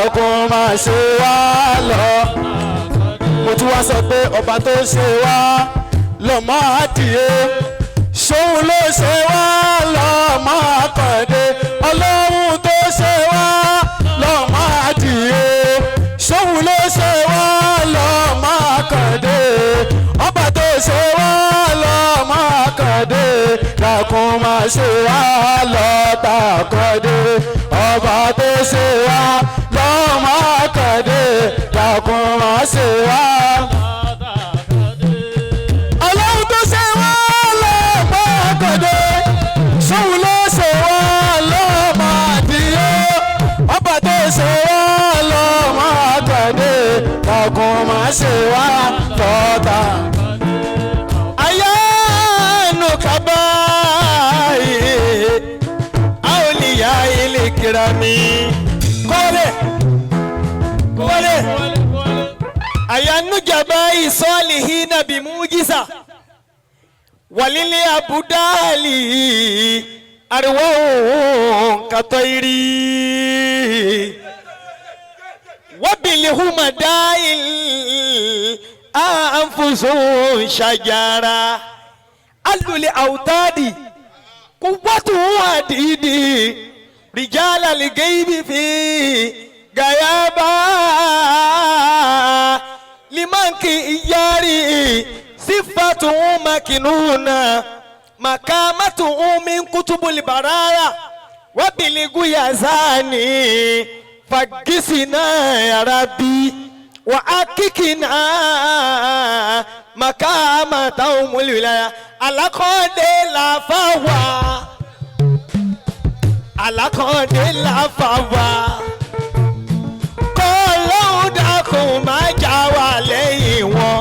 Dákun máa ṣe wá lọ. Mo tún wá sọ pé ọba tó ṣe wá lọ́mọ adìyẹ, ṣóun ló ṣe wá lọ́mọ àkàndé. Ọlọ́run tó ṣe wá lọ́mọ adìyẹ, ṣóun ló ṣe wá lọ́mọ àkàndé. Ọba tó ṣe wá lọ́mọ àkàndé, dákun máa ṣe wá lọ́tà àkàndé. Ọba tó ṣe wá lọ́mọ àkàndé, dákun máa ṣe wá. Ọlọ́run tó ṣe wá lọ́mọ àkàndé, ṣóun ló ṣe wá lọ́mọ àdìyẹ. Ọba tó ṣe wá lọ́mọ àkàndé, dákun máa ṣe wá lọ́tà. Ayanu kabayi awliya ilikirami kọ́lẹ̀ kọ́lẹ̀ ayanu jabayi salihina bimujisa walili abudali ariwahun katoiri wabilihumadai anfusun shajara aluli autadi kuwatu adidi rijala ligeibi fi gayaba limanki iyari sifatu makinuna makamatu min kutubul barara wabiligu yazani fagisina ya rabbi wa akikina makamata umul wilaya alakode la fawa alakode la fawa kọlọ́hún dákun má já wa lẹ́yìn wọn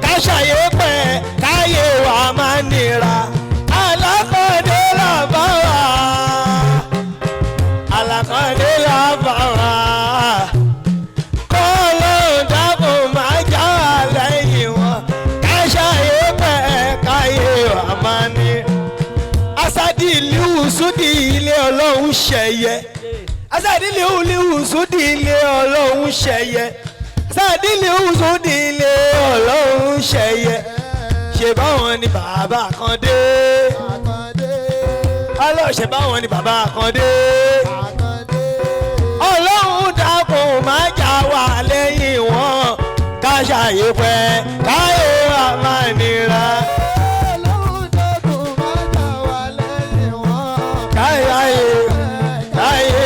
káṣàyé pẹ́ káyé wa má nira alakode la fawa alakode la fawa kọlọ́hún dákun má já wa lẹ́yìn wọn káṣàyé pẹ́ káyé wa má nira. Asadi ìlú sódì ilé ọlọ́run ṣẹ̀yẹ. Asadi ìlú sódì ilé ọlọ́run ṣẹ̀yẹ. Asadi ìlú sódì ilé ọlọ́run ṣẹ̀yẹ. Ṣé báwọn ni bàbá kan dé? Ọlọ́run ṣe báwọn ni bàbá kan dé? Ọlọ́run dákun má já wa lẹ́yìn wọn. Ká ṣàyè pẹ́ káyé wa máa nira. Káyé káyé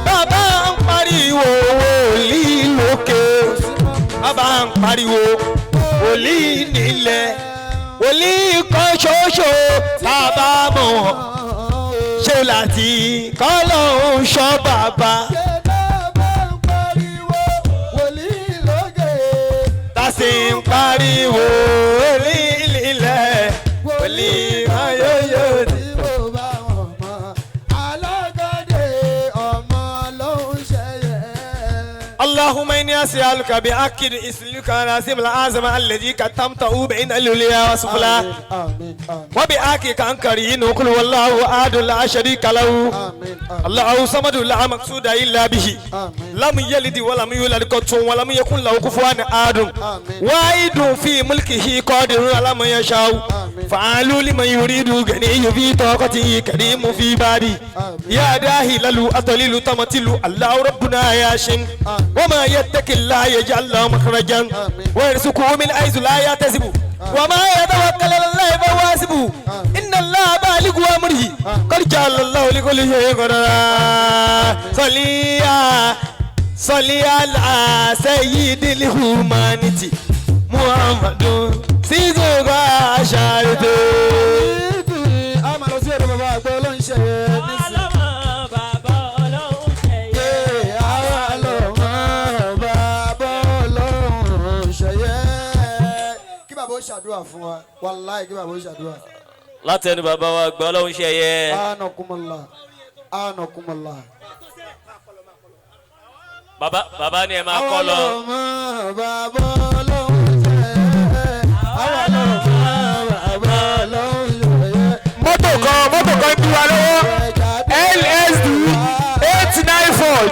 bàbá ń pariwo wòlíì lókè, bàbá ń pariwo wòlíì nílẹ̀, wòlíì kan ṣoṣo bàbá mọ̀ wọ́n ṣe láti kọ́lọ́hún ṣọ́ bàbá. Tàṣí ń pariwo wòlíì nílẹ̀, wòlíì kan yóyó. اللهم إني أسألك بأكد اسمك العظيم الأعظم الذي كتمته بين العليا والسفلى وبأكد عن كريم قل والله أحد لا شريك له الله صمد لا مقصود إلا به لم يلد ولم يولد قط ولم يكن له كفوا أحد واحد في ملكه قادر على ما يشاء فعال لمن يريد غني في طاقته كريم في باري يا داهي للو أطلل تمتل الله ربنا ياشن وما يتق الله يجعل له مخرجا ويرزقه من حيث لا يحتسب وما يتوكل على الله فهو حسبه إن الله بالغ أمره قد جعل الله لكل شيء قدرا. صلي على سيد الهومانيتي محمد سيزوغا شارتو. Ṣàdúrà fún wa, wàláì kí bàbá ó ṣàdúrà. Látẹnu bàbá wa gbọ́ ọlọ́run ṣe yẹ. Anakumala anakumala. Bàbá bàbá ni ẹ máa kọ́ lọ. Àwọn ọmọ bàbá ọlọ́run ṣe yẹ. Àwọn ọmọ bàbá ọlọ́run ṣe yẹ. Mọ́tò kan ń bí wa lọ́wọ́, LSD 894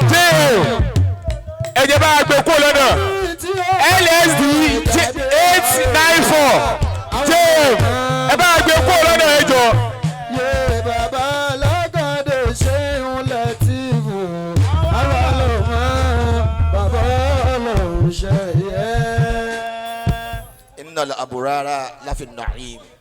694 jm ẹ bá gbé kúrò lọ́dọ̀ ẹ jọ. Yé bàbá alágàdé ṣéun lẹ́tìfù. Àwa ló mọ̀ bàbá ọlọ́run ṣe yẹ. Innal aburara lafi na'im.